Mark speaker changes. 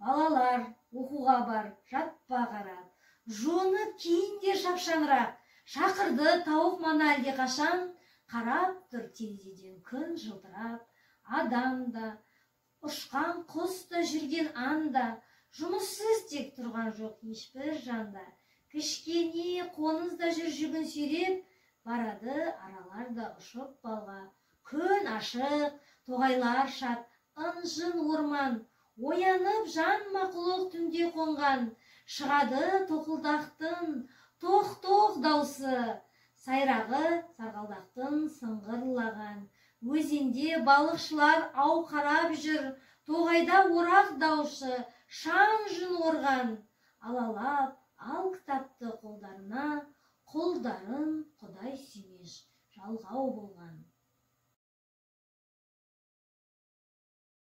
Speaker 1: Балалар, оқуға бар, жатпа қарап. Жуынып киіндер шапшаңырақ. Шақырды тауық мана әлдеқашан. Қарап тұр терезеден күн жылтырап. Адам да, ұшқан құс та, жүрген аң да, жұмыссыз тек тұрған жоқ ешбір жанда. Кішкене қоңыз да жүр жүгін сүйреп, барады аралар да ұшып балға. Күн ашық, тоғайлар шат, ың-жың орман, оянып жан мақұлық түнде қонған. Шығады тоқылдақтың тоқ-тоқ даусы, сайрағы сарғалдақтың сыңғырлаған. Өзенде балықшылар ау қарап жүр, тоғайда орақ даушы шаң жүн орған. Алалап ал кітапты қолдарына, құлдарын құдай сүймеш жалғау болған.